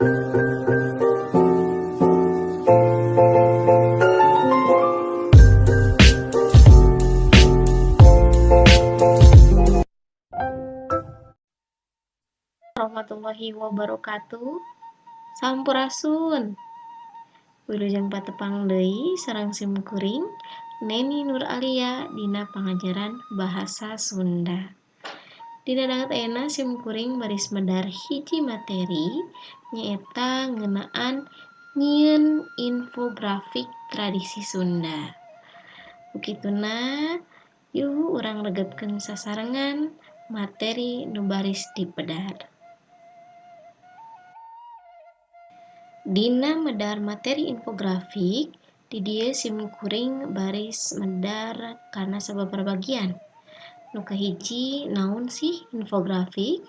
Warahmatullahi wabarakatuh. Sampurasun. Wilujeng patepang deui sareng sim kuring Neni Nur Alia dina pangajaran Bahasa Sunda. Dina danget ayeuna sim kuring baris medar hiji materi nyaeta ngeunaan nyieun infografik tradisi Sunda. Ku kituna yuh urang regetkeun sasarengan materi nu baris dipedar. Dina medar materi infografik di dieu sim kuring baris medar kana sababaraha bagian. Nu kahiji naon sih infografik?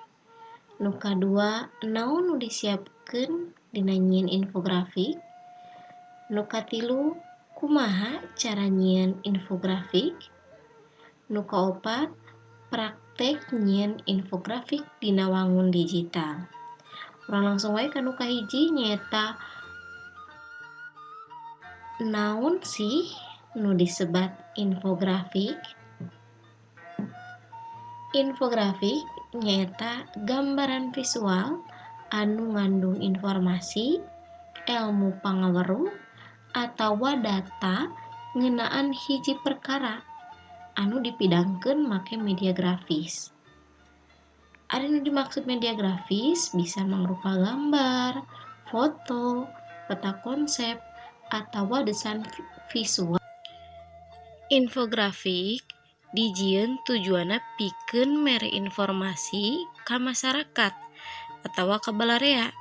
Nu kadua naon nu disiapkeun dina nyieun infografik? Nu katilu kumaha cara nyieun infografik? Nu kaopat praktek nyieun infografik dina wangun digital. Urang langsung wae ka nu kahiji, nyaeta naon sih nu disebat infografik? Infografik nyaeta gambaran visual anu ngandung informasi, ilmu pangaweruh, atawa data ngeunaan hiji perkara anu dipidangkeun make media grafis. Ari nu dimaksud media grafis bisa mangrupa gambar, foto, peta konsep, atawa desain visual. Infografik dijieun tujuanna pikeun mere informasi ka masyarakat atawa ka balarea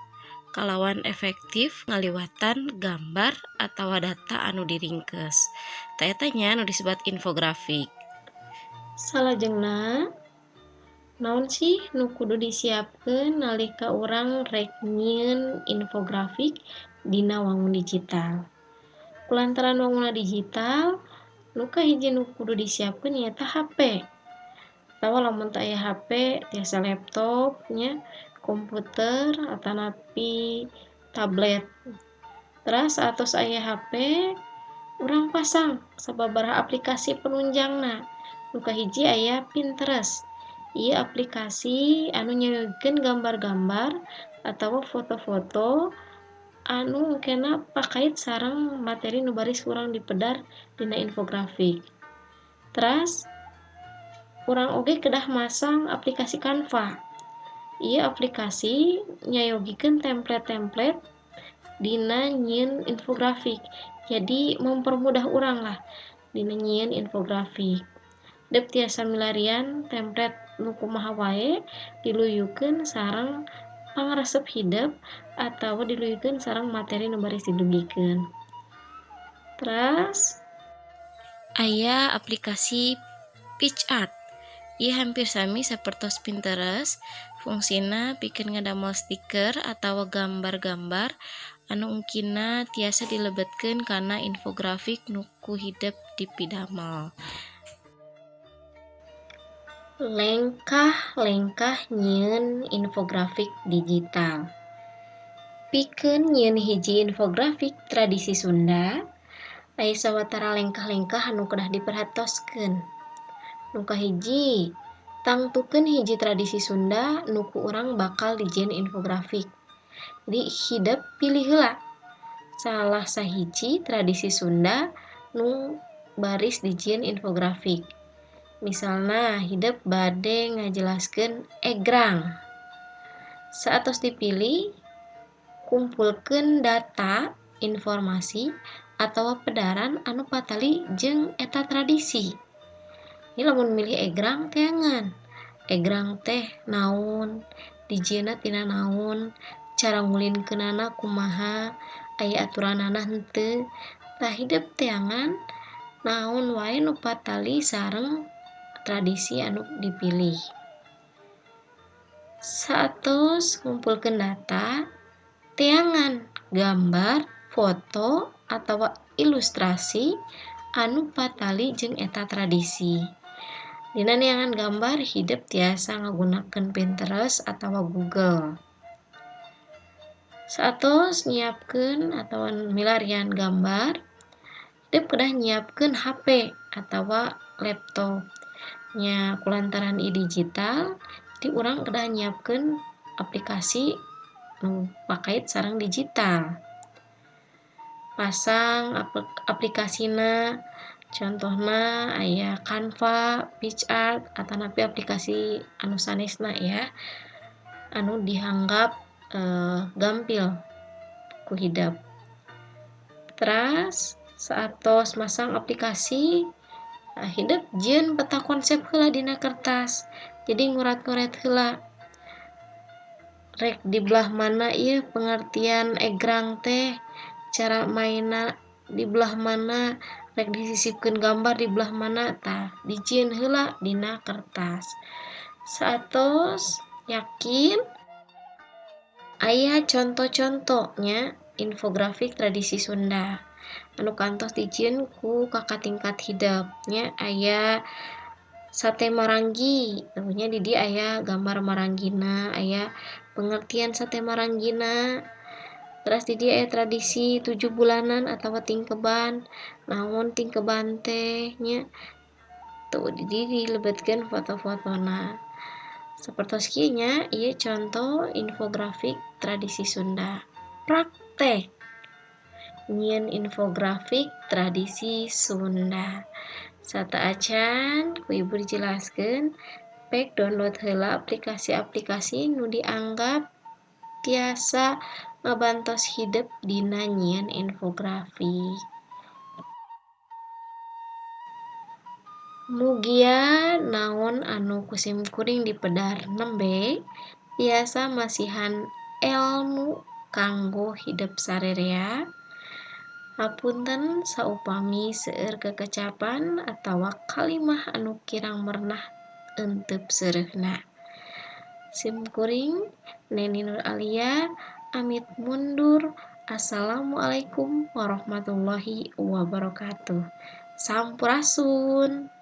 kalawan efektif ngaliwatan gambar atawa data anu diringkes. Tah, eta nya nu disebat infografik. Salajengna, naon sih nu kudu disiapkeun nalika urang rek nyieun infografik dina wangun digital? Kulantaran wangunna digital, nu kahiji nu kudu disiapkeun nyaeta HP. Atawa lamun teu aya HP, tiasa laptop nya, komputer, atanapi tablet. Teras saatos aya HP, urang pasang sababaraha aplikasi penunjangna. Nu kahiji aya Pinterest. Ieu aplikasi anu nyayogikeun gambar-gambar atawa foto-foto anu engkena pakait sareng materi nu baris ku urang dipedar dina infografik. Teras urang oge kedah masang aplikasi Canva. Ieu aplikasi nyayogikeun template-template dina nyieun infografik. Jadi mempermudah urang lah dina nyieun infografik. Dep tiasa milarian template nu kumaha wae, diluyukeun sareng pangaresep hidep atawa diluyukeun sareng materi nu baris didugikeun. Teras aya aplikasi PicsArt. Ieu hampir sami sapertos Pinterest, fungsina pikeun ngadamel stiker atawa gambar-gambar anu engkina tiasa dilebetkeun kana infografik nu ku hidep dipidamel. Lengkah-lengkah nyieun infografik digital. Pikeun nyieun hiji infografik tradisi Sunda, aya sawatara lengkah-lengkah anu kedah diperhatoskeun. Nu kahiji, tangtukeun hiji tradisi Sunda nu ku urang bakal dijieun infografik. Jadi hidep pilih heula salah sahiji tradisi Sunda nu baris dijieun infografik. Misalna hidep bade ngajelaskeun egrang. Saatos dipilih, kumpulkeun data, informasi, atawa pedaran anu patali jeung eta tradisi. Ini lamun milih egrang, teangan. Egrang teh naon, dijieunna tina naon, cara ngulinkeunana kumaha, aya aturanana henteu. Tah, hidep teangan naon wae nu patali sareng tradisi anu dipilih. Saatos ngumpulkeun data, teangan gambar, foto, atawa ilustrasi anu patali jeung eta tradisi. Dina neangan gambar, hidep tiasa ngagunakeun Pinterest atawa Google. Saatos nyiapkeun atawa milarian gambar, hidep kedah nyiapkeun HP atawa laptop. Nya kulantaran ieu digital, jadi urang kedah nyiapkeun aplikasi nu pakait sareng digital. Pasang aplikasina, contohna aya Canva, PicsArt, atanapi aplikasi anu sanesna ya, anu dianggap gampil ku hidep. Teras saatos masang aplikasi, hidep jieun peta konsep heula dina kertas. Jadi ngurat-nguret heula rek di belah mana ieu pengertian egrang teh, cara mainna di belah mana, rek disisipkeun gambar di belah mana, tah dijieun heula dina kertas. Saatos yakin, aya conto-contonya infografik tradisi Sunda anu kantos dijieun ku kakak tingkat hidep nya. Aya sate maranggi nya, di dieu aya gambar maranggina, aya pengertian sate maranggina. Terus di dieu aya tradisi 7 bulanan atawa tingkeban, naon tingkeban teh nya, tuh di dieu dilebetkeun foto-fotona. Sapertos kieu nya, ieu contoh infografik tradisi Sunda. Praktek nyieun infografik tradisi Sunda. Sateuacan ku ibu dijelaskeun, pek download heula aplikasi-aplikasi nu dianggap tiasa ngabantos hidep dina nyieun infografik. Mugia naon anu ku simkuring dipedar nembe tiasa masihan elmu kanggo hidep sarerea. Hapunten saupami seueur kekecapan atawa kalimah anu kirang merenah enteup seureuhna. Simkuring Neni Nur Alia amit mundur. Assalamualaikum warahmatullahi wabarakatuh. Sampurasun.